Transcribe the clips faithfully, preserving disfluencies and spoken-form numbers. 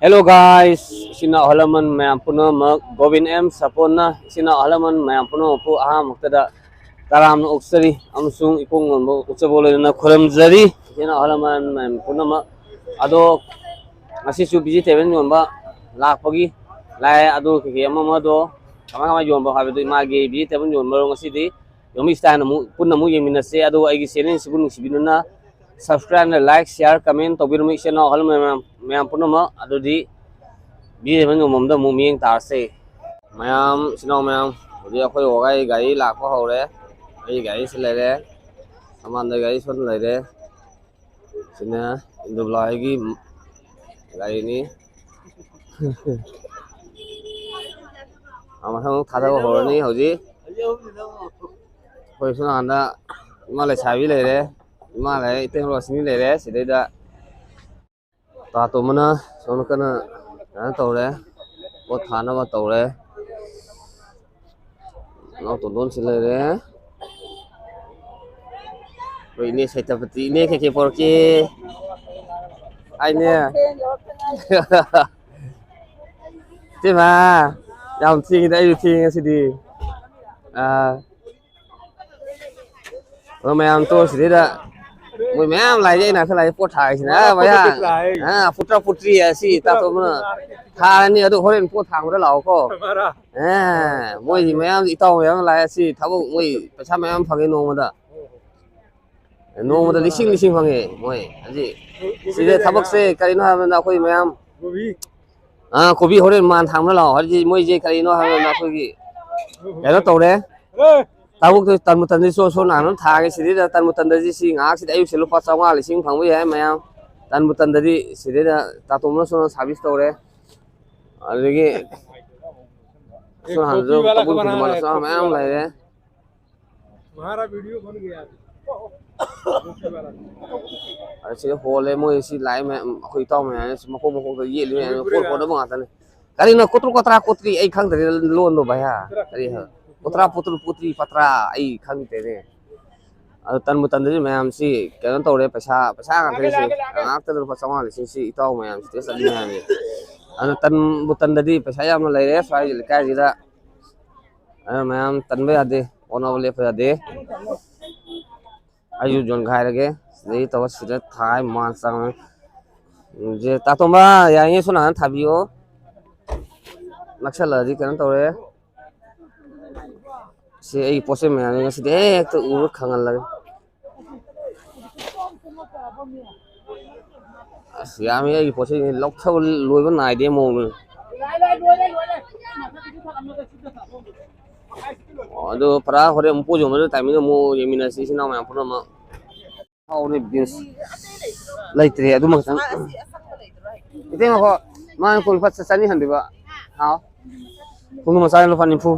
Hello guys, ꯏꯆꯤꯟ ꯏꯅꯥꯎ ꯑꯍꯜ ꯂꯃꯟ ꯃꯌꯥꯝ ꯄꯨꯝꯅꯃꯛ, ꯒꯣꯕꯤꯟ ꯑꯦꯝ ꯁꯥꯄꯣꯟꯅ ꯏꯆꯤꯟ ꯏꯅꯥꯎ ꯑꯍꯜ ꯂꯃꯟ ꯃꯌꯥꯝ ꯄꯨꯝꯅꯃꯛꯄꯨ ꯑꯍꯥꯟꯕꯃꯛꯇꯗ ꯇꯔꯥꯝꯅ ꯑꯣꯛꯆꯔꯤ, ꯑꯃꯁꯨꯡ ꯏꯄꯣꯛ ꯅꯨꯃꯤꯠ ꯎꯠꯆꯕ ꯂꯣꯏꯅꯅ ꯈꯨꯔꯨꯝꯖꯔꯤ꯫ ꯏꯆꯤꯟ ꯏꯅꯥꯎ ꯑꯍꯜ ꯂꯃꯟ ꯃꯌꯥꯝ ꯄꯨꯝꯅꯃꯛ ꯑꯗꯣ, ꯉꯁꯤꯁꯨ ꯚꯦꯖꯤꯇꯦꯕꯜ ꯌꯣꯟꯕ ꯂꯥꯛꯄꯒꯤ ꯂꯥꯛꯑꯦ꯫ ꯑꯗꯨ ꯀꯩꯀꯩ ꯑꯃ ꯑꯃꯗꯣ ꯀꯃꯥꯏ ꯀꯃꯥꯏ ꯌꯣꯟꯕ ꯍꯥꯏꯕꯗꯨ ꯏꯃꯥꯒꯤ ꯚꯦꯖꯤꯇꯦꯕꯜ ꯌꯣꯟꯕꯔꯣ ꯉꯁꯤꯗꯤ ꯌꯣꯃꯤ ꯁ꯭ꯇꯥꯏꯜꯅ ꯑꯃꯨꯛ ꯄꯨꯟꯅ ꯑꯃꯨꯛ ꯌꯦꯡꯃꯤꯟꯅꯁꯦ꯫ ꯑꯗꯨꯒ ꯑꯩꯒꯤ ꯆꯦꯅꯦꯜꯁꯤꯕꯨ ꯅꯨꯡꯁꯤꯕꯤꯗꯨꯅ subscribe, like, share, comment ꯇꯧꯕꯤꯔꯝꯃꯨ ꯏꯆꯤꯟ ꯏꯅꯥꯎ ꯑꯍꯜ ꯃꯌꯥꯝ, ꯃꯌꯥꯝ ꯄꯨꯝꯅꯃꯛ꯫ ꯑꯗꯨꯗꯤ ꯚꯦꯖꯤꯇꯦꯕꯜ ꯌꯣꯟꯐꯝꯗ ꯑꯃꯨꯛ ꯃꯤꯠꯌꯦꯡ ꯇꯥꯔꯁꯦ꯫ ꯃꯌꯥꯝ, ꯏꯆꯤꯟ ꯏꯅꯥꯎ ꯃꯌꯥꯝ, ꯍꯧꯖꯤꯛ ꯑꯩꯈꯣꯏ ꯋꯥꯒꯥꯏ ꯒꯥꯔꯤ ꯂꯥꯛꯄ ꯍꯧꯔꯦ꯫ ꯑꯩꯒꯤ ꯒꯥꯔꯤꯁꯤ ꯂꯩꯔꯦ, ꯁꯃꯥꯟꯗ ꯒꯥꯔꯤ ꯁꯣꯝꯗ ꯂꯩꯔꯦ꯫ ꯁꯤꯅ ꯏꯟꯗꯨꯕꯂꯥ ꯍꯣꯏꯒꯤ ꯒꯥꯔꯤꯅꯤ꯫ ꯑꯥ, ꯃꯊꯪ ꯊꯥꯗꯕ ꯍꯧꯔꯅꯤ ꯍꯧꯖꯤꯛ꯫ ꯑꯩꯈꯣꯏ ꯁꯣꯝ ꯅꯥꯀꯟꯗ ꯏꯃꯥ ꯂꯩꯁꯥꯕꯤ ꯂꯩꯔꯦ, ꯏꯃꯥ ꯂꯩꯔꯦ, ꯏꯇꯩꯃ ꯔꯣꯁꯅꯤ ꯂꯩꯔꯦ꯫ ꯁꯤꯗꯩꯗ ꯇꯥ ꯇꯣꯝꯕꯅ ꯁꯣꯝ ꯀꯟꯅ ꯀꯩꯅꯣ ꯇꯧꯔꯦ, ꯄꯣꯠ ꯊꯥꯅꯕ ꯇꯧꯔꯦ꯫ ꯅꯥꯎ ꯇꯣꯟꯗꯣꯟꯁꯤ ꯂꯩꯔꯦ꯫ ꯑꯩꯈꯣꯏ ꯏꯅꯦ ꯁꯩꯇꯄꯇꯤ, ꯏꯅꯦ ꯀꯩꯀꯩ ꯄꯣꯔꯛꯀꯦ? ꯍꯥꯏꯅꯦ꯫ ꯏꯇꯩꯃ, ꯌꯥꯝ ꯊꯦꯡꯉꯤꯗ, ꯑꯩꯁꯨ ꯊꯦꯡꯉꯦ ꯉꯁꯤꯗꯤ꯫ ꯑꯥ꯫ ꯑꯗꯣ ꯃꯌꯥꯝ ꯇꯣ ꯁꯤꯗꯩꯗ ꯃꯣꯏ ꯃꯌꯥꯝ ꯂꯥꯛꯏꯁꯦ, ꯑꯩ ꯅꯥꯛꯇ ꯂꯥꯛꯏꯁꯦ ꯄꯣꯠ ꯊꯥꯒꯦꯁꯤꯅ꯫ ꯑꯥ, ꯃꯌꯥ꯫ ꯑꯥ, ꯄꯨꯠꯇ꯭ꯔꯥ ꯄꯨꯠꯇ꯭ꯔꯤ ꯑꯁꯤ ꯇꯥꯇꯣꯝꯕꯅ ꯊꯥꯔꯅꯤ, ꯑꯗꯨ ꯍꯣꯔꯦꯟ ꯄꯣꯠ ꯊꯥꯡꯕꯗ ꯂꯥꯛꯑꯣꯀꯣ꯫ ꯑꯥ, ꯃꯣꯏꯗꯤ ꯃꯌꯥꯝ, ꯏꯇꯥꯎ ꯃꯌꯥꯝ ꯂꯥꯛꯑꯦ꯫ ꯑꯁꯤ ꯊꯕꯛ ꯃꯣꯏ ꯄꯩꯁꯥ ꯃꯌꯥꯝ ꯐꯪꯉꯦ ꯅꯣꯡꯃꯗ꯫ ꯅꯣꯡꯃꯗ ꯂꯤꯁꯤꯡ ꯂꯤꯁꯤꯡ ꯐꯪꯉꯦ ꯃꯣꯏ꯫ ꯍꯧꯖꯤꯛ ꯁꯤꯗ ꯊꯕꯛꯁꯦ ꯀꯔꯤꯅꯣ ꯍꯥꯏꯕꯗ ꯑꯩꯈꯣꯏ ꯃꯌꯥꯝ, ꯑꯥ, ꯀꯣꯕꯤ ꯍꯣꯔꯦꯟ ꯃꯥꯟ ꯊꯥꯡꯕ ꯂꯥꯛꯑꯣ꯫ ꯍꯧꯖꯤꯛ ꯃꯣꯏꯁꯦ ꯀꯔꯤꯅꯣ ꯍꯥꯏꯕꯗ ꯑꯩꯈꯣꯏꯒꯤ ꯀꯩꯅꯣ ꯇꯧꯔꯦ꯫ ꯊꯕꯛꯇꯨ ꯇꯟꯕꯨ ꯇꯟꯗꯤ ꯁꯣ ꯁꯣ ꯅꯥꯟꯅ ꯊꯥꯒꯦ꯫ ꯁꯤꯗꯩꯗ ꯇꯟꯕꯨ ꯇꯟꯗꯗꯤ ꯁꯤ ꯉꯥꯏꯍꯥꯛꯁꯤꯗ ꯑꯌꯨꯛꯁꯦ ꯂꯨꯄꯥ ꯆꯥꯝꯃꯉꯥ ꯂꯤꯁꯤꯡ ꯐꯪꯕ ꯌꯥꯏ ꯃꯌꯥꯝ꯫ ꯇꯟꯕꯨ ꯇꯟꯗꯗꯤ ꯁꯤꯗꯩꯗ ꯇꯥꯇꯣꯝꯕꯅ ꯁꯣꯝꯗ ꯁꯥꯔꯚꯤꯁ ꯇꯧꯔꯦ꯫ ꯑꯗꯨꯗꯒꯤ ꯁꯣꯝ ꯅꯥꯀꯟꯗꯁꯨ ꯀꯕꯨꯏ ꯈꯨꯟꯒꯤ ꯃꯥꯂꯥꯁ ꯃꯌꯥꯝ ꯂꯩꯔꯦ꯫ ꯃꯍꯥꯔꯥ ꯚꯤꯗꯤꯑꯣ ꯕꯟ ꯒꯌꯥ꯫ ꯑꯁꯤꯗ ꯍꯣꯜꯂꯦ ꯃꯣꯏ ꯁꯤ ꯂꯥꯛꯏ ꯃꯌꯥꯝ, ꯑꯩꯈꯣꯏ ꯏꯇꯥꯎ ꯃꯌꯥꯝ ꯁꯤ ꯃꯈꯣꯡ ꯃꯈꯣꯡꯗ ꯌꯦꯠꯂꯤ ꯃꯌꯥꯝ ꯀꯣꯠ ꯀꯣꯠꯅꯕ ꯉꯥꯛꯇꯅꯤ꯫ ꯀꯔꯤꯅꯣ ꯀꯣꯠꯇ꯭ꯔꯨ ꯀꯣꯠꯇ꯭ꯔꯥ ꯀꯣꯠꯇ꯭ꯔꯤ ꯑꯩ ꯈꯪꯗ꯭ꯔꯦ ꯂꯣꯟꯗꯣ ꯚꯩꯌꯥ꯫ ꯀꯔꯤ ꯍꯥꯏ? ꯀꯣꯠꯇ꯭ꯔꯥ ꯄꯣꯠꯇ꯭ꯔꯨ ꯄꯣꯠꯇ꯭ꯔꯤ ꯄꯠꯇ꯭ꯔꯥ ꯑꯩ ꯈꯪꯗ꯭ꯔꯦꯅꯦ꯫ ꯑꯗꯣ ꯇꯟꯕꯨ ꯇꯟꯗ꯭ꯔꯗꯤ ꯃꯌꯥꯝꯁꯤ ꯀꯩꯅꯣ ꯇꯧꯔꯦ, ꯄꯩꯁꯥ, ꯄꯩꯁꯥ ꯉꯥꯛꯇꯅꯤ ꯁꯤ꯫ ꯉꯥꯛꯇꯗ ꯂꯨꯄꯥ ꯆꯥꯝꯃꯉꯥ ꯂꯤꯁꯤꯡ ꯁꯤ ꯏꯇꯥꯎ ꯃꯌꯥꯝꯁꯤꯗ ꯆꯠꯂꯤ ꯃꯌꯥꯝꯁꯦ꯫ ꯑꯗꯨꯅ ꯇꯟꯕꯨ ꯇꯟꯗꯗꯤ ꯄꯩꯁꯥ ꯌꯥꯝꯅ ꯂꯩꯔꯦ ꯁ꯭ꯋꯥꯏꯒꯤ ꯂꯩꯀꯥꯏꯁꯤꯗ꯫ ꯑꯗꯨꯅ ꯃꯌꯥꯝ ꯇꯟꯕ ꯌꯥꯗꯦ, ꯍꯣꯠꯅꯕ ꯂꯦꯞꯄ ꯌꯥꯗꯦ꯫ ꯑꯩꯁꯨ ꯌꯣꯟꯈꯥꯏꯔꯒꯦ꯫ ꯁꯤꯗꯒꯤ ꯇꯧꯔ ꯁꯤꯗ ꯊꯥꯏ ꯃꯥꯟ ꯆꯪꯉꯦ꯫ ꯁꯦ, ꯇꯥꯇꯣꯝꯕ, ꯌꯥꯔꯤꯉꯩ ꯁꯣꯝ ꯅꯥꯀꯟ ꯊꯥꯕꯤꯌꯣ꯫ ꯅꯛꯁꯜꯂꯛꯑꯗꯤ ꯀꯩꯅꯣ ꯇꯧꯔꯦ꯫ ꯁꯤ ꯑꯩꯒꯤ ꯄꯣꯠ ꯆꯩ ꯃꯌꯥꯝꯁꯦ ꯉꯁꯤꯗꯤ ꯍꯦꯛꯇ ꯎꯕ ꯈꯪꯍꯜꯂꯒꯦ꯫ ꯑꯁ, ꯌꯥꯝꯃꯤ ꯑꯩꯒꯤ ꯄꯣꯠ ꯆꯩ ꯂꯧꯊꯕ ꯂꯣꯏꯕ ꯅꯥꯏꯗꯦ ꯃꯑꯣꯡꯗꯨꯅꯤ꯫ ꯑꯣ, ꯑꯗꯨ ꯄꯨꯔꯥ ꯍꯣꯔꯦꯟ ꯑꯃꯨꯛ ꯄꯣꯠ ꯌꯣꯟꯕꯗ ꯇꯥꯏꯃꯤꯡꯗ ꯑꯃꯨꯛ ꯌꯦꯡꯃꯤꯟꯅꯁꯤ ꯏꯆꯤꯟ ꯏꯅꯥꯎ ꯃꯌꯥꯝ ꯄꯨꯝꯅꯃꯛ꯫ ꯍꯥꯎꯅꯦ ꯕꯤꯟꯁ꯫ ꯂꯩꯇ꯭ꯔꯦ ꯑꯗꯨꯃ ꯈꯛꯇꯪ꯫ ꯏꯇꯩ ꯉꯥꯏꯈꯣ꯫ ꯃꯥꯅ ꯀꯨꯟ ꯂꯨꯄꯥ ꯆꯅꯤ ꯍꯟꯕꯤꯕ꯫ ꯍꯥꯎ꯫ ꯈꯣꯡꯗ꯭ꯔꯨꯝ ꯃꯆꯥꯅ ꯂꯨꯄꯥ ꯅꯤꯐꯨ꯫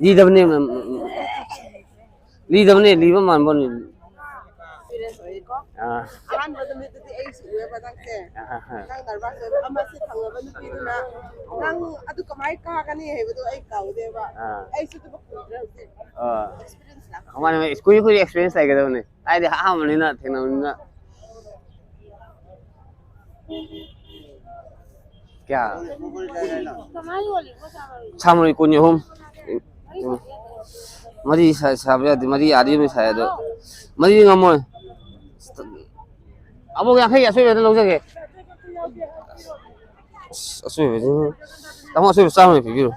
ꯂꯤꯗꯕꯅꯦ꯫ ꯂꯤꯗꯕꯅꯦ, ꯂꯤꯕ ꯃꯥꯟꯕꯅꯦ꯫ ꯑꯥ꯫ ꯑꯍꯥꯟꯕ ꯅꯨꯃꯤꯠꯇꯨꯗꯤ ꯑꯩꯁꯨ ꯎꯑꯦꯕ ꯅꯪꯁꯦ꯫ ꯑꯥ, ꯑꯥ꯫ ꯅꯪ ꯅꯔꯚꯁ ꯑꯣꯏꯕ ꯑꯃ ꯁꯤ ꯊꯪꯅꯕ ꯅꯨꯄꯤꯗꯨꯅ, "ꯅꯪ ꯑꯗꯨ ꯀꯃꯥꯏ ꯀꯥꯒꯅꯤ?" ꯍꯥꯏꯕꯗꯣ ꯑꯩ ꯀꯥꯎꯗꯦꯕ꯫ ꯑꯥ꯫ ꯑꯩꯁꯨ ꯑꯗꯨꯃꯛ ꯀꯨꯏꯗ꯭ꯔꯦ ꯍꯧꯖꯤꯛ꯫ ꯑꯥ꯫ ꯑꯦꯛꯁꯄꯤꯔꯤꯌꯦꯟꯁ ꯂꯥꯛꯄ꯫ ꯃꯥꯅꯦ, ꯃꯥꯅꯦ, ꯀꯨꯏ ꯀꯨꯏ ꯑꯦꯛꯁꯄꯤꯔꯤꯌꯦꯟꯁ ꯂꯩꯒꯗꯕꯅꯦ꯫ ꯍꯥꯏꯗꯤ ꯑꯍꯥꯟꯕꯅꯤꯅ ꯊꯦꯡꯅꯕꯅꯤꯅ꯫ ꯀꯌꯥ? ꯀꯃꯥꯏ ꯌꯣꯜꯂꯤꯅꯣ ꯁꯥꯃꯔꯣꯏ? ꯁꯥꯃꯔꯣꯏ ꯀꯨꯟ ꯑꯍꯨꯝ꯫ ꯃꯔꯤ ꯁꯥ-, ꯁꯥꯕ ꯌꯥꯗꯦ, ꯃꯔꯤ ꯑꯥꯗ ꯌꯨꯝꯗ ꯁꯥꯏ ꯑꯗꯣ꯫ ꯃꯔꯤ ꯉꯝꯃꯣꯏ꯫ ꯑꯕꯣꯛ ꯌꯥꯡꯈꯩ ꯑꯆꯣꯏꯕꯗ ꯂꯧꯖꯒꯦ꯫ ꯑꯁ, ꯑꯆꯣꯏꯕꯁꯤ꯫ ꯇꯥꯃꯣ, ꯑꯆꯣꯏꯕ ꯆꯥꯝꯃ ꯄꯤꯕꯤꯔꯣ꯫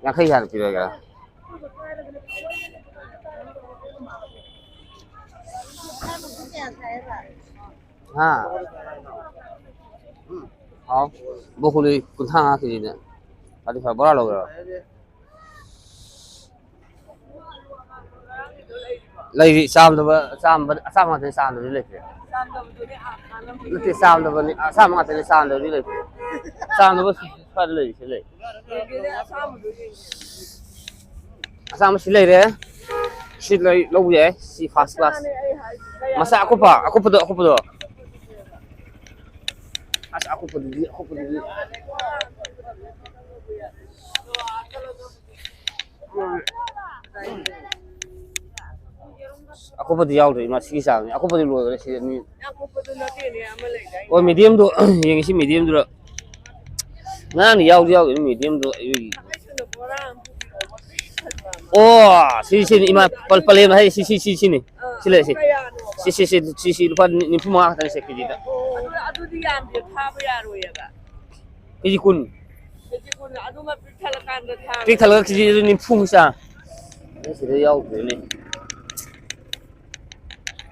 ꯌꯥꯡꯈꯩ ꯍꯥꯟꯅ ꯄꯤꯔꯒꯦ꯫ ꯍꯥ? ꯍꯥꯎ꯫ ꯕꯣꯀꯨꯂꯤ ꯀꯨꯟꯊ꯭ꯔꯥ ꯃꯉꯥ ꯀꯦꯖꯤꯗ꯫ ꯐꯗꯤ ꯐ-, ꯕꯣꯔꯥ ꯂꯧꯒꯦꯔꯣ? ꯂꯩꯔꯤ, ꯆꯥꯝꯗꯕ, ꯆꯥꯝꯕ, ꯑꯆꯥꯝꯕ ꯉꯥꯛꯇꯅꯤ, ꯆꯥꯝꯗꯕꯗꯤ ꯂꯩꯇꯦ꯫ ꯅꯠꯇꯦ, ꯆꯥꯝꯗꯕꯅꯤ, ꯑꯆꯥꯝꯕ ꯉꯥꯛꯇꯅꯤ, ꯆꯥꯝꯗꯕꯗꯤ ꯂꯩꯇꯦ꯫ ꯆꯥꯝꯗꯕ ꯁ꯭ꯋꯥꯏꯗ ꯂꯩꯔꯤ, ꯁꯤ ꯂꯩ꯫ ꯑꯆꯥꯝꯕ ꯁꯤ ꯂꯩꯔꯦ꯫ ꯁꯤ ꯂꯩ, ꯂꯧꯕ ꯌꯥꯏ꯫ ꯁꯤ ꯐꯥꯔꯁ ꯀ꯭ꯂꯥꯁ꯫ ꯃꯆꯥ ꯑꯀꯨꯞꯄ, ꯑꯀꯨꯞꯄꯗꯣ, ꯑꯀꯨꯞꯄꯗꯣ꯫ ꯑꯁ, ꯑꯀꯨꯞꯄꯗꯨꯗꯤ, ꯑꯀꯨꯞꯄꯗꯨꯗꯤ꯫ ꯑꯀꯨꯞꯄꯗꯤ ꯌꯥꯎꯗ꯭ꯔꯦ ꯏꯃꯥ, ꯁꯤꯒꯤ ꯆꯥꯡꯅꯤ꯫ ꯑꯀꯨꯞꯄꯗꯤ ꯂꯣꯏꯈ꯭ꯔꯦ ꯁꯤꯗ ꯃꯤ꯫ ꯑꯀꯨꯞꯄꯗꯨ ꯅꯠꯇꯦꯅꯦ, ꯑꯃ ꯂꯩꯗꯥꯏꯅꯦ? ꯍꯣꯏ, ꯃꯤꯗꯤꯌꯝꯗꯨ ꯌꯦꯡꯉꯁꯤ, ꯃꯤꯗꯤꯌꯝꯗꯨꯗ꯫ ꯉꯔꯥꯡꯗꯤ ꯌꯥꯎꯗꯤ ꯌꯥꯎꯗꯦ ꯃꯤꯗꯤꯌꯝꯗꯨ ꯑꯩꯒꯤ꯫ ꯑꯣ, ꯁꯤ, ꯁꯤꯅꯤ ꯏꯃꯥ, ꯄꯜ-, ꯄꯂꯦꯝ ꯍꯥꯏ, ꯁꯤ, ꯁꯤ, ꯁꯤ, ꯁꯤꯅꯤ꯫ ꯑꯥ, ꯁꯤ ꯂꯩ, ꯁꯤ꯫ ꯀꯌꯥꯅꯣꯕ? ꯁꯤ, ꯁꯤ, ꯁꯤ, ꯁꯤ, ꯁꯤ ꯂꯨꯄꯥ ꯅꯤ-, ꯅꯤꯐꯨ ꯃꯉꯥ ꯈꯛꯇꯅꯤ ꯁꯦ ꯀꯦꯖꯤꯗ꯫ ꯑꯣ, ꯑꯗꯨ, ꯑꯗꯨꯗꯤ ꯌꯥꯝꯗꯦ, ꯊꯥꯕ ꯌꯥꯔꯣꯏꯌꯦꯕ꯫ ꯀꯦꯖꯤ ꯀꯨꯟ꯫ ꯀꯦꯖꯤ ꯀꯨꯟ, ꯑꯗꯨꯃ ꯄꯤꯛ ꯊꯜꯂꯀꯥꯟꯗ ꯊꯥꯕ꯫ ꯄꯤꯛ ꯊꯜꯂꯒ ꯀꯦꯖꯤ ꯅꯤꯐꯨ ꯃꯨꯛ ꯆꯥ꯫ ꯑꯗꯨ ꯁꯤꯗ ꯌꯥꯎꯗ꯭ꯔꯦꯅꯦ꯫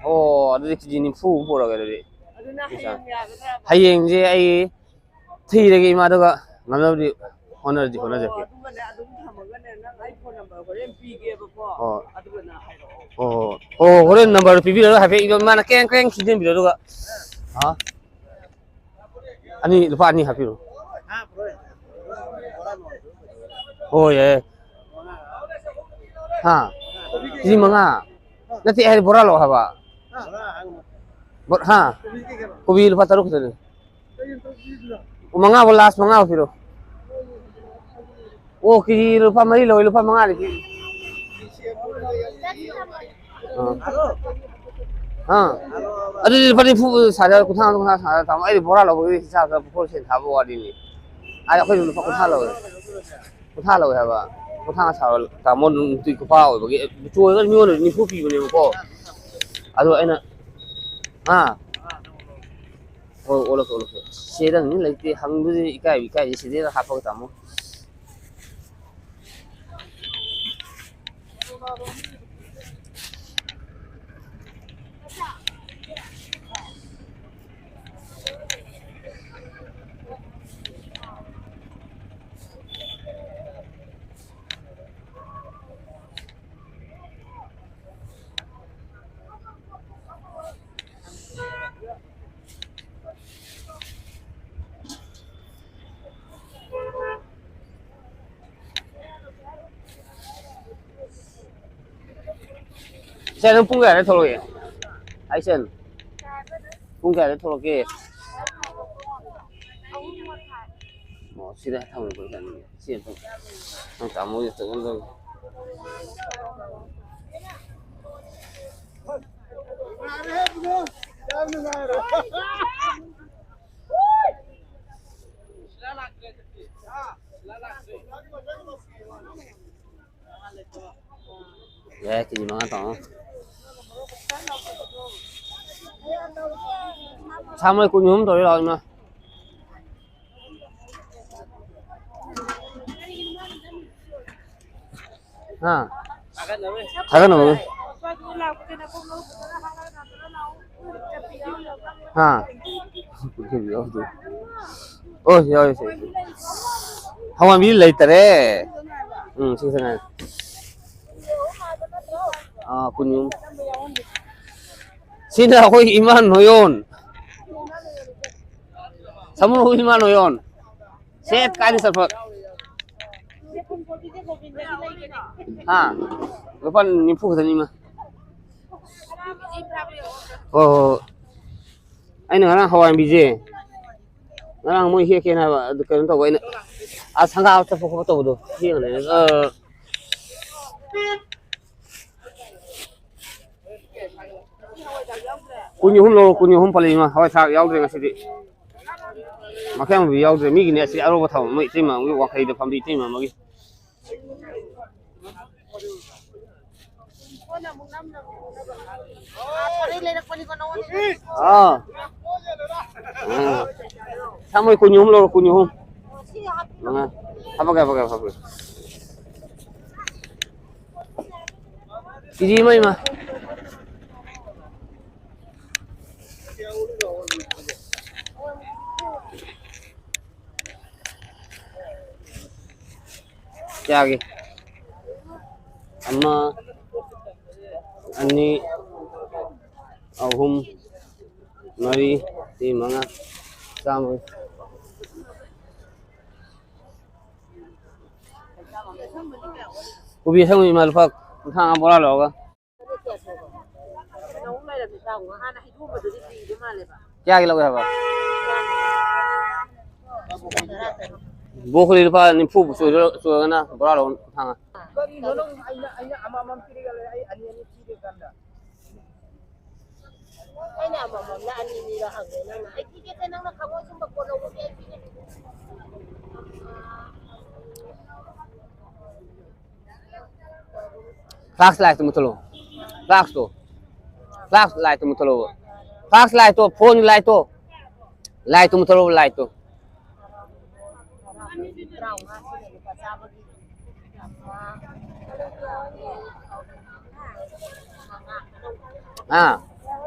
ꯑꯣ, ꯑꯗꯨꯗꯤ ꯀꯦꯖꯤ ꯅꯤꯐꯨ ꯃꯨꯛ ꯄꯨꯔꯛꯑꯒꯦ ꯑꯗꯨꯗꯤ꯫ ꯑꯗꯨꯅ ꯍꯌꯦꯡ ꯌꯥꯒꯗ꯭ꯔꯕ? ꯍꯌꯦꯡꯁꯦ ꯑꯩ ꯊꯤꯔꯒꯦ ꯏꯃꯥꯗꯨꯒ ꯉꯝꯅꯕꯗꯤ ꯍꯣꯠꯅꯔꯗꯤ ꯍꯣꯠꯅꯖꯔꯛꯀꯦ꯫ ꯑꯗꯨꯃꯅꯦ ꯑꯗꯨꯝ ꯊꯝꯃꯒꯅꯦ, ꯅꯪ ꯑꯩ ꯐꯣꯟ ꯅꯝꯕꯔ ꯍꯣꯔꯦꯟ ꯄꯤꯒꯦꯕꯀꯣ꯫ ꯑꯣ꯫ ꯑꯗꯨꯒ ꯅꯪ ꯍꯥꯏꯔꯛꯑꯣ꯫ ꯑꯣ, ꯑꯣ, ꯍꯣꯔꯦꯟ ꯅꯝꯕꯔꯗꯣ ꯄꯤꯕꯤꯔꯒ ꯍꯥꯏꯐꯦꯠ ꯏꯃꯥꯅ ꯀ꯭ꯔꯦꯡ ꯀ꯭ꯔꯦꯡ ꯈꯤꯡꯖꯤꯟꯕꯤꯔꯣ ꯑꯗꯨꯒ꯫ ꯑ? ꯑꯅꯤ, ꯂꯨꯄꯥ ꯑꯅꯤ ꯍꯥꯞꯄꯤꯔꯣ꯫ ꯍꯣꯏ, ꯌꯥꯏ꯫ ꯍꯥ? ꯀꯦꯖꯤ ꯃꯉꯥ꯫ ꯅꯠꯇꯦ, ꯑꯩ ꯕꯣꯔꯥ ꯂꯧ ꯍꯥꯏꯕ꯫ ꯕꯣ-, ꯍꯥ? ꯀꯣꯕꯤ ꯂꯨꯄꯥ ꯇꯔꯨꯛ ꯈꯛꯇꯅꯦ꯫ ꯃꯉꯥꯕꯨ ꯂꯥꯁ ꯃꯉꯥꯕꯨ ꯄꯤꯔꯣ꯫ ꯑꯣ, ꯀꯦꯖꯤ ꯂꯨꯄꯥ ꯃꯔꯤ ꯂꯧꯋꯦ, ꯂꯨꯄꯥ ꯃꯉꯥꯗꯤ ꯄꯤ꯫ ꯑꯥ꯫ ꯑꯥ꯫ ꯑꯗꯨꯗꯤ ꯂꯨꯄꯥ ꯅꯤꯐꯨ ꯁꯥꯔꯦ, ꯀꯨꯟꯊ꯭ꯔꯥ, ꯀꯨꯟꯊ꯭ꯔꯥ ꯁꯥꯔꯦ, ꯇꯥꯃꯣ꯫ ꯑꯩꯗꯤ ꯕꯣꯔꯥ ꯂꯧꯕꯒꯤ ꯍꯤꯁꯥꯕꯇ ꯍꯣꯜꯁꯦꯜ ꯊꯥꯕ ꯋꯥꯔꯤꯅꯤ꯫ ꯑꯥ, ꯑꯩꯈꯣꯏꯗꯤ ꯂꯨꯄꯥ ꯀꯨꯟꯊ꯭ꯔꯥ ꯂꯧꯋꯦ꯫ ꯀꯨꯟꯊ꯭ꯔꯥ ꯂꯧꯋꯦ ꯍꯥꯏꯕ꯫ ꯀꯨꯟꯊ꯭ꯔꯥ ꯁꯥꯕ ꯇꯥꯃꯣ ꯅꯨꯡꯇꯤ ꯈꯨꯄꯥ ꯑꯣꯏꯕꯒꯤ, ꯆꯣꯏꯔꯒ ꯃꯤꯉꯣꯟꯗ ꯅꯤꯐꯨ ꯄꯤꯕꯅꯦꯕꯀꯣ꯫ ꯑꯗꯣ ꯑꯩꯅ, ꯍꯥ? ꯍꯣꯏ, ꯑꯣꯜꯂꯛꯀꯦ, ꯑꯣꯜꯂꯛꯀꯦ꯫ ꯁꯤꯗ ꯃꯤ ꯂꯩꯇꯦ, ꯍꯪꯕꯗꯤ ꯏꯀꯥꯏꯕ ꯏꯀꯥꯏꯁꯦ, ꯁꯤꯗꯩꯗ ꯍꯥꯞꯄꯒ ꯇꯥꯃꯣ꯫ ꯏꯆꯦ, ꯅꯪ ꯄꯨꯡ ꯀꯌꯥꯗ ꯊꯣꯛꯂꯛꯏ? ꯍꯥꯏ ꯏꯆꯟ, ꯄꯨꯡ ꯀꯌꯥꯗ ꯊꯣꯛꯂꯛꯀꯦ? ꯑꯣ, ꯁꯤꯗ ꯊꯝꯃꯨꯀꯣ ꯏꯆꯟ꯫ ꯁꯤ ꯑꯝꯇꯪ, ꯅꯪ ꯇꯥꯃꯣꯒꯤ ꯆꯠꯂꯝꯗꯧꯔꯤ꯫ ꯌꯥꯏ, ꯀꯦꯖꯤ ꯃꯉꯥ ꯇꯧꯔꯣ꯫ ꯁꯥ ꯃꯔꯣꯏ ꯀꯨꯟ ꯑꯍꯨꯝ ꯇꯧꯔꯤ ꯂꯥꯛꯑꯣ ꯏꯃꯥ꯫ ꯍꯥ? ꯊꯥꯒꯠꯅꯕ꯫ ꯍꯥ? ꯑꯣ, ꯌꯥꯎꯔꯤ, ꯁꯤ, ꯁꯤ꯫ ꯍꯋꯥꯏ ꯃꯨꯕꯤ ꯂꯩꯇꯔꯦ꯫ ꯎꯝ, ꯁꯤ ꯈꯛꯇ ꯉꯥꯏꯔꯦ꯫ ꯑꯥ, ꯀꯨꯟ꯫ ꯁꯤꯅ ꯑꯩꯈꯣꯏꯒꯤ ꯏꯃꯥ ꯅꯣꯌꯣꯟ꯫ ꯁꯥꯃꯨ ꯏꯃꯥ ꯅꯣꯌꯣꯟ꯫ ꯁꯦꯠ ꯀꯥꯏꯗ ꯆꯠꯄ? ꯍꯥ? ꯂꯨꯄꯥ ꯅꯤꯐꯨ ꯈꯛꯇꯅꯤ ꯏꯃꯥ꯫ ꯍꯣꯏ, ꯍꯣꯏ, ꯍꯣꯏ꯫ ꯑꯩꯅ ꯉꯔꯥꯡ ꯍꯋꯥꯏ ꯃꯨꯕꯤꯁꯦ, ꯉꯔꯥꯡ ꯃꯣꯏ ꯍꯦꯛꯀꯦꯅ ꯍꯥꯏꯕ, ꯑꯗꯨ ꯀꯩꯅꯣ ꯇꯧꯕ, ꯑꯩꯅ ꯑꯥ ꯁꯪꯒꯥꯕ ꯆꯠꯄ ꯈꯣꯠꯄ ꯇꯧꯕꯗꯣ ꯊꯦꯡꯅ꯫ ꯑ, ꯀꯨꯟ ꯑꯍꯨꯝ ꯂꯧꯔꯣ, ꯀꯨꯟ ꯑꯍꯨꯝ ꯄꯜꯂꯛꯏ ꯏꯃꯥ꯫ ꯍꯋꯥꯏ ꯊ꯭ꯔꯥꯛ ꯌꯥꯎꯗ꯭ꯔꯦ ꯉꯁꯤꯗꯤ꯫ ꯃꯈꯥ ꯌꯥꯎꯗ꯭ꯔꯦ, ꯃꯤꯒꯤꯅꯦ ꯑꯁꯤ ꯑꯔꯧꯕ ꯊꯥꯎ꯫ ꯃꯣꯏ ꯏꯇꯩꯃ ꯑꯃꯒꯤ ꯋꯥꯡꯈꯩꯗ ꯐꯝꯕꯤ ꯏꯇꯩꯃ ꯑꯃꯒꯤ꯫ ꯑꯥ꯫ ꯎꯝ꯫ ꯁꯥꯃꯔꯣꯏ ꯀꯨꯟ ꯑꯍꯨꯝ ꯂꯧꯔꯣ, ꯀꯨꯟ ꯑꯍꯨꯝ꯫ ꯃꯉꯥ꯫ ꯍꯥꯄꯒꯦ, ꯍꯥꯄꯒꯦ, ꯍꯥꯄꯒꯦ꯫ ꯀꯦꯖꯤ ꯑꯃ ꯏꯃꯥ꯫ ꯀꯌꯥꯒꯤ? ꯑꯃ, ꯑꯅꯤ, ꯑꯍꯨꯝ, ꯃꯔꯤ, ꯁꯤ ꯃꯉꯥ, ꯆꯥꯝꯃ꯫ ꯀꯣꯕꯤ ꯑꯁꯪꯕ ꯏꯃꯥ ꯂꯨꯄꯥ ꯀꯨꯟꯊ꯭ꯔꯥ ꯃꯉꯥ ꯕꯣꯔꯥ ꯂꯧꯔꯒ꯫ ꯀꯌꯥꯒꯤ ꯂꯧꯒꯦ ꯍꯥꯏꯕ? ꯕ꯭ꯔꯣꯀꯣꯂꯤ ꯂꯨꯄꯥ ꯅꯤꯐꯨ ꯆꯣꯏꯔ-, ꯆꯣꯏꯔꯒꯅ ꯕꯣꯔꯥ ꯂꯧ ꯀꯨꯟꯊ꯭ꯔꯥ ꯃꯉꯥ꯫ ꯀꯔꯤꯅꯣ ꯅꯪ? ꯑꯩꯅ, ꯑꯩꯅ ꯑꯃꯃꯝ ꯄꯤꯔꯒ ꯂꯩ, ꯑꯩ ꯑꯅꯤ ꯑꯅꯤ ꯄꯤꯔꯦ ꯀꯥꯟꯗ꯫ ꯑꯩꯅ ꯑꯃꯃꯝꯅ ꯑꯅꯤ ꯑꯅꯤꯔ ꯍꯪꯉꯦ ꯅꯪꯅ꯫ ꯑꯩ ꯄꯤꯒꯦꯁꯦ, ꯅꯪꯅ ꯈꯪꯉꯣꯏ ꯁꯨꯝꯕ ꯄꯣꯠ ꯂꯧꯕꯗꯤ ꯑꯩ ꯄꯤꯒꯦ꯫ Flask light ꯇꯨ ꯃꯨꯊꯠꯂꯣ꯫ Flask ꯇꯣ꯫ Flask light ꯇꯨ ꯃꯨꯊꯠꯂꯣ꯫ Flask light ꯇꯣ, phone light ꯇꯣ꯫ Light ꯇꯨ ꯃꯨꯊꯠꯂꯣ, light ꯇꯣ꯫ ꯑꯥ꯫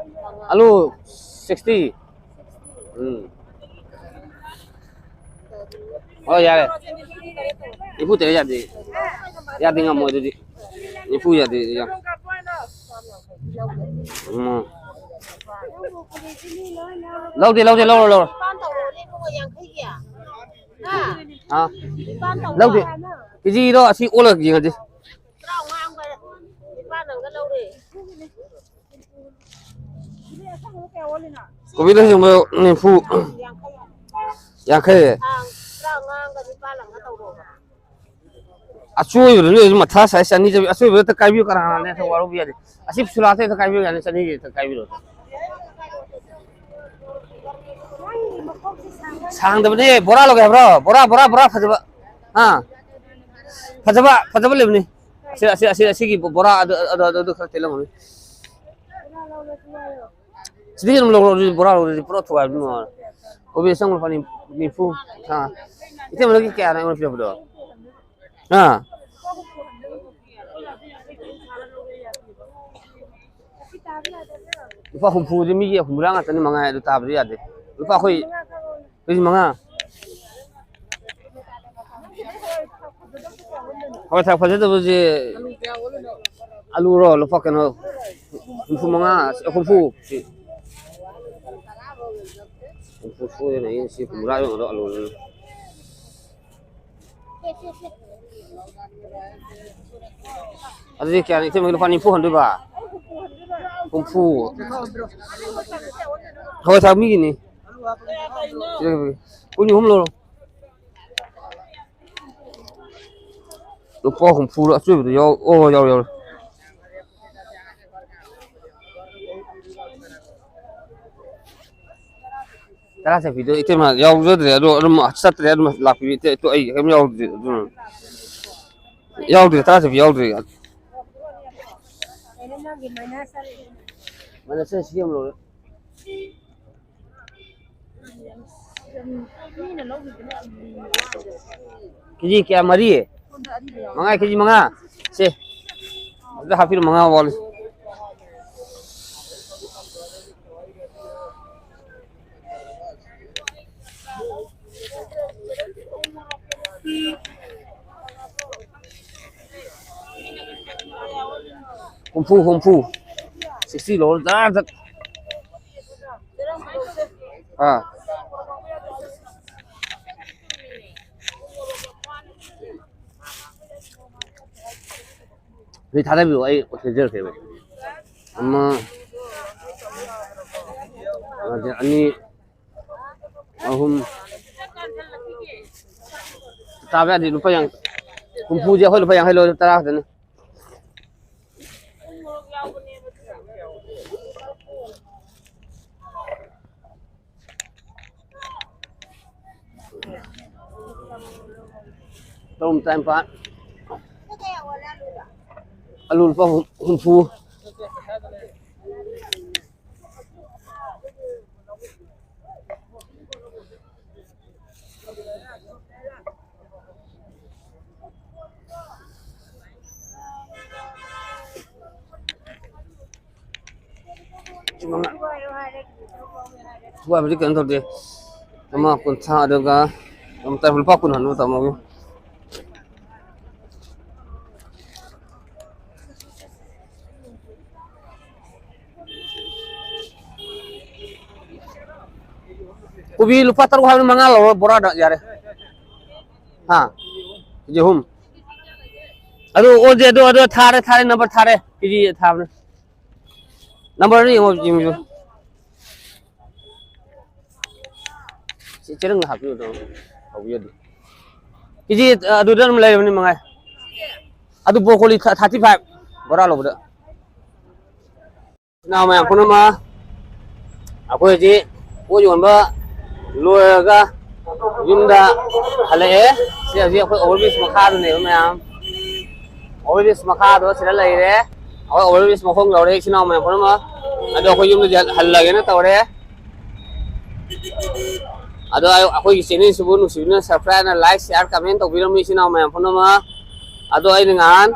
ꯑꯂꯨ sixty꯫ ꯎꯝ꯫ ꯍꯣꯏ, ꯌꯥꯔꯦ꯫ ꯅꯤꯐꯨ ꯇꯔꯦꯠ ꯌꯥꯗꯦ꯫ ꯌꯥꯗꯦ, ꯉꯝꯃꯣꯏ ꯑꯗꯨꯗꯤ꯫ ꯅꯤꯐꯨ ꯌꯥꯗꯦ, ꯌꯥ-, ꯎꯝ꯫ ꯂꯧꯗꯦ, ꯂꯧꯗꯦ, ꯂꯧꯔꯣ, ꯂꯧꯔꯣ꯫ ꯑꯥ꯫ ꯂꯧꯗꯦ꯫ ꯀꯦꯖꯤꯗꯣ ꯑꯁꯤ ꯑꯣꯜꯂꯒ ꯌꯦꯡꯉꯁꯤ꯫ ꯀꯣꯕꯤꯗꯣ ꯍꯧꯖꯤꯛ ꯅꯤꯐꯨ, ꯌꯥꯡꯈꯩ꯫ ꯑꯆꯣꯏꯕꯗꯨꯅ ꯍꯧꯖꯤꯛ ꯃꯊꯥ ꯁꯥꯏ, ꯆꯅꯤ ꯆꯠꯄꯤ꯫ ꯑꯆꯣꯏꯕꯗꯨ ꯍꯦꯛꯇ ꯀꯥꯏꯕꯤꯌꯨ, ꯀꯅꯥ ꯀꯅꯥꯅꯦ? ꯍꯦꯛꯇ ꯋꯥꯔꯧꯕ ꯌꯥꯗꯦ꯫ ꯑꯁꯤ ꯁꯨꯂꯥꯁꯦ ꯍꯦꯛꯇ ꯀꯥꯏꯕꯤꯌꯨ ꯌꯥꯅꯤ, ꯆꯅꯤꯒꯤ ꯍꯦꯛꯇ ꯀꯥꯏꯕꯤꯔꯣ꯫ ꯁꯥꯡꯗꯕꯅꯦ, ꯕꯣꯔꯥ ꯂꯧꯒꯦ ꯍꯥꯏꯕ꯭ꯔꯣ? ꯕꯣꯔꯥ, ꯕꯣꯔꯥ, ꯕꯣꯔꯥ ꯐꯖꯕ꯫ ꯑꯥ꯫ ꯐꯖꯕ, ꯐꯖꯕ ꯂꯩꯕꯅꯤ꯫ ꯑꯁꯤ, ꯑꯁꯤ, ꯑꯁꯤ, ꯑꯁꯤꯒꯤ ꯕꯣꯔꯥ ꯑꯗꯨ, ꯑꯗꯨ, ꯑꯗꯨ, ꯑꯗꯨ ꯈꯔ ꯇꯦꯜꯂꯝꯒꯅꯤ꯫ ꯁꯤꯗꯒꯤ ꯑꯗꯨꯝ ꯂꯧꯔꯣ, ꯑꯗꯨꯗꯤ ꯕꯣꯔꯥ ꯂꯧꯔꯣ, ꯑꯗꯨꯗꯤ ꯄꯨꯔꯥ ꯊꯨꯒꯥꯏꯕ ꯅꯨꯡꯉꯥꯏꯔꯣꯏ꯫ ꯀꯣꯕꯤ ꯑꯁꯪꯕ ꯂꯨꯄꯥ ꯅꯤ-, ꯅꯤꯐꯨ꯫ ꯑꯥ꯫ ꯏꯇꯩꯃ, ꯅꯪꯒꯤ ꯀꯌꯥꯅꯣ ꯑꯩꯉꯣꯟꯗ ꯄꯤꯔꯛꯄꯗꯣ? ꯑꯥ꯫ ꯂꯨꯄꯥ ꯍꯨꯝꯐꯨꯗꯤ ꯃꯤꯒꯤ ꯍꯨꯝꯐꯨꯇꯔꯥ ꯉꯥꯛꯇꯅꯤ, ꯃꯉꯥ ꯑꯗꯨ ꯇꯥꯕꯗꯤ ꯌꯥꯗꯦ꯫ ꯂꯨꯄꯥ ꯑꯩꯈꯣꯏ ꯀꯦꯖꯤ ꯃꯉꯥ꯫ ꯍꯋꯥꯏ ꯊ꯭ꯔꯥꯛ ꯐꯖꯗꯕꯁꯦ ꯑꯂꯨꯔꯣ? ꯂꯨꯄꯥ ꯀꯩꯅꯣ, ꯍꯨꯝꯐꯨ ꯃꯉꯥ, ꯍꯨꯝꯐꯨ꯫ ꯁꯤ ꯍꯨꯝꯐꯨ ꯁꯣꯏꯗꯅ ꯑꯩꯅ ꯁꯤ ꯍꯨꯝꯗ꯭ꯔꯥ ꯌꯣꯟꯒꯗꯕ ꯑꯂꯨꯅꯤ꯫ ꯑꯗꯨꯗꯤ ꯀꯌꯥꯅꯤ? ꯏꯇꯩꯃꯒꯤ ꯂꯨꯄꯥ ꯅꯤꯐꯨ ꯍꯟꯗꯣꯏꯕ? ꯍꯨꯝꯐꯨ꯫ ꯍꯋꯥꯏ ꯊ꯭ꯔꯥꯛ ꯃꯤꯒꯤꯅꯤ꯫ ꯀꯨꯟ ꯑꯍꯨꯝ ꯂꯧꯔꯣ꯫ ꯂꯨꯄꯥ ꯍꯨꯝꯐꯨ ꯑꯆꯣꯏꯕꯗ ꯌꯥꯎ-, ꯑꯣ, ꯌꯥꯎꯔꯦ, ꯌꯥꯎꯔꯦ꯫ ꯇꯔꯥ ꯆꯠꯄꯤꯗꯣ ꯏꯇꯩꯃ ꯌꯥꯎꯖꯗ꯭ꯔꯦ, ꯑꯗꯣ ꯑꯗꯨꯝ ꯆꯠꯇ꯭ꯔꯦ, ꯑꯗꯨꯝ ꯂꯥꯛꯄꯤꯌꯨ ꯏꯇꯩ꯫ ꯑꯩ ꯀꯩꯝ ꯌꯥꯎꯗ꯭ꯔꯦ, ꯑꯗꯨꯅ ꯌꯥꯎꯗ꯭ꯔꯦ, ꯇꯔꯥ ꯆꯠꯄꯤ ꯌꯥꯎꯗ꯭ꯔꯦ꯫ ꯃꯥꯏꯅꯁ ꯁꯤ ꯑꯃ ꯂꯧꯔꯦ꯫ ꯀꯦꯖꯤ ꯀꯌꯥ? ꯃꯔꯤ? ꯃꯉꯥ, ꯀꯦꯖꯤ ꯃꯉꯥ꯫ ꯁꯦ, ꯑꯗꯨꯗ ꯍꯥꯞꯄꯤꯔꯣ, ꯃꯉꯥ ꯋꯥꯠꯂꯤ꯫ ꯍꯨꯝꯐꯨ, ꯍꯨꯝꯐꯨ꯫ ꯁꯤꯛꯁꯇꯤ ꯂꯧꯔꯣ, ꯖꯔ ꯖꯔ꯫ ꯑꯥ꯫ ꯁꯤ ꯊꯥꯗꯕꯤꯔꯛꯑꯣ, ꯑꯩ ꯁꯦꯝꯖꯔꯛꯀꯦꯕ꯫ ꯑꯃ, ꯑꯗꯩ ꯑꯅꯤ, ꯑꯍꯨꯝ꯫ ꯆꯥꯕ ꯌꯥꯗꯦ, ꯂꯨꯄꯥ ꯌꯥꯡ-, ꯍꯨꯝꯐꯨꯁꯦ ꯑꯩꯈꯣꯏ ꯂꯨꯄꯥ ꯌꯥꯡꯈꯩ ꯂꯧꯔꯦ, ꯇꯔꯥ ꯈꯛꯇꯅꯤ꯫ ꯆꯍꯨꯝ ꯇꯔꯥꯅꯤꯄꯥꯟ꯫ ꯑꯂꯨ ꯂꯨꯄꯥ ꯍꯨꯝ-, ꯍꯨꯝꯐꯨ꯫ ꯁꯤ ꯃꯉꯥ꯫ ꯁꯨꯒꯥꯏꯕꯗꯤ ꯀꯩꯅꯣ ꯇꯧꯗꯦ꯫ ꯑꯃ ꯀꯨꯟꯊ꯭ꯔꯥ, ꯑꯗꯨꯒ ꯑꯃ ꯂꯨꯄꯥ ꯀꯨꯟ ꯍꯟꯕ ꯇꯥꯃꯣꯒꯤ꯫ ꯀꯣꯕꯤ ꯂꯨꯄꯥ ꯇꯔꯨꯛ ꯍꯥꯏꯕꯅꯤ, ꯃꯉꯥ ꯂꯧꯔꯣ ꯕꯣꯔꯥꯗ, ꯌꯥꯔꯦ꯫ ꯍꯥ? ꯀꯦꯖꯤ ꯑꯍꯨꯝ꯫ ꯑꯗꯨ ꯑꯣꯟꯁꯦ, ꯑꯗꯨ, ꯑꯗꯨ ꯊꯥꯔꯦ, ꯊꯥꯔꯦ, ꯅꯝꯕꯔ ꯊꯥꯔꯦ꯫ ꯀꯦꯖꯤ ꯊꯥꯕꯅꯦ꯫ ꯅꯝꯕꯔꯗꯨ ꯌꯦꯡꯉꯣ, ꯌꯦꯡꯉꯣ꯫ ꯁꯤ ꯆꯦꯔꯪꯗ ꯍꯥꯞꯄꯤꯌꯨ, ꯇꯧ-, ꯇꯧꯕꯤꯌꯨ ꯑꯗꯨ꯫ ꯀꯦꯖꯤ, ꯑ, ꯑꯗꯨꯗ ꯑꯗꯨꯝ ꯂꯩꯔꯕꯅꯤ ꯃꯉꯥꯏ꯫ ꯑꯗꯨ ꯕ꯭ꯔꯣꯀꯣꯂꯤ ꯊꯥ-, ꯊꯥꯔꯇꯤ ꯐꯥꯏꯚ ꯕꯣꯔꯥ ꯂꯧꯕꯗ꯫ ꯏꯅꯥꯎ ꯃꯌꯥꯝ ꯄꯨꯝꯅꯃꯛ, ꯑꯩꯈꯣꯏ ꯍꯧꯖꯤꯛ ꯄꯣꯠ ꯌꯣꯟꯕ ꯂꯣꯏꯔꯒ ꯌꯨꯝꯗ ꯍꯜꯂꯛꯑꯦ꯫ ꯁꯤ ꯍꯧꯖꯤꯛ ꯑꯩꯈꯣꯏ ꯑꯣꯚꯔ ꯕ꯭ꯔꯤꯖ ꯃꯈꯥꯗꯅꯦꯕ ꯃꯌꯥꯝ꯫ ꯑꯣꯚꯔ ꯕ꯭ꯔꯤꯖ ꯃꯈꯥꯗꯣ ꯁꯤꯗ ꯂꯩꯔꯦ꯫ ꯑꯩꯈꯣꯏ ꯑꯣꯚꯔ ꯕ꯭ꯔꯤꯖ ꯃꯈꯣꯡ ꯌꯧꯔꯦ, ꯏꯆꯤꯟ ꯏꯅꯥꯎ ꯃꯌꯥꯝ ꯄꯨꯝꯅꯃꯛ꯫ ꯑꯗꯣ ꯑꯩꯈꯣꯏ ꯌꯨꯝꯗ ꯍꯜꯂꯒꯦꯅ ꯇꯧꯔꯦ꯫ ꯑꯗꯣ ꯑꯩ-, ꯑꯩꯈꯣꯏꯒꯤ ꯆꯦꯅꯦꯜꯁꯤꯕꯨ ꯅꯨꯡꯁꯤꯕꯤꯅ subscribe, like, share, comment ꯇꯧꯕꯤꯔꯝꯃꯤ ꯏꯆꯤꯟ ꯏꯅꯥꯎ ꯃꯌꯥꯝ ꯄꯨꯝꯅꯃꯛ꯫ ꯑꯗꯣ ꯑꯩꯅ ꯉꯍꯥꯟ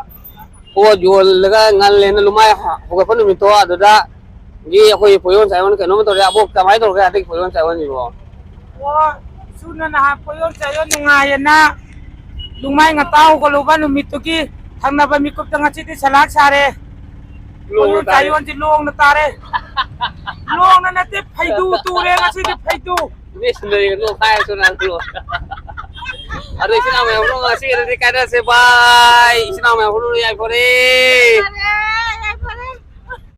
ꯄꯣꯠ ꯌꯣꯜꯂꯒ ꯉꯜꯂꯦꯅ ꯂꯨꯃꯥꯏ ꯍꯧꯒꯠꯄ ꯅꯨꯃꯤꯠꯇꯣ ꯑꯗꯨꯗꯒꯤ ꯑꯩꯈꯣꯏ ꯄꯣꯌꯣꯟ ꯆꯥꯌꯣꯟ ꯀꯩꯅꯣꯝꯃ ꯇꯧꯔꯦ꯫ ꯑꯕꯣꯛ, ꯀꯃꯥꯏꯅ ꯇꯧꯔꯒꯦ ꯍꯟꯗꯛꯀꯤ ꯄꯣꯌꯣꯟ ꯆꯥꯌꯣꯟꯁꯤꯕꯣ? ꯑꯣ, ꯏꯁꯨꯅ ꯅꯍꯥꯟ ꯄꯣꯌꯣꯟ ꯆꯥꯌꯣꯟ ꯅꯨꯡꯉꯥꯏꯌꯦꯅ ꯂꯨꯃꯥꯏ ꯉꯟꯇꯥ ꯍꯧꯒꯠꯂꯨꯕ ꯅꯨꯃꯤꯠꯇꯨꯒꯤ ꯊꯪꯅꯕ ꯃꯤꯀꯨꯞꯇ ꯉꯁꯤꯗꯤ ꯁꯂꯥꯛ ꯁꯥꯔꯦ꯫ ꯂꯣꯡꯅ ꯄꯣꯌꯣꯟ ꯇꯥꯔꯦ꯫ ꯆꯥꯌꯣꯟꯁꯤ ꯂꯣꯡꯅ ꯇꯥꯔꯦ꯫ ꯂꯣꯡꯅ ꯅꯠꯇꯦ, ꯐꯩꯗꯨ ꯇꯨꯔꯦ ꯉꯁꯤꯗꯤ, ꯐꯩꯗꯨ꯫ ꯃꯤꯁꯤꯡꯗ ꯌꯦꯡꯉꯣ, ꯀꯥꯏꯔꯁꯨ ꯅꯪꯁꯨ꯫ ꯑꯗꯣ ꯏꯆꯤꯟ ꯏꯅꯥꯎ ꯃꯌꯥꯝ ꯄꯨꯝꯅꯃꯛ ꯉꯁꯤꯒꯤꯗꯗꯤ ꯀꯥꯏꯅꯔꯁꯦ, bye꯫ ꯏꯆꯤꯟ ꯏꯅꯥꯎ ꯃꯌꯥꯝ ꯄꯨꯝꯅꯃꯛ ꯌꯥꯏꯐꯔꯦ꯫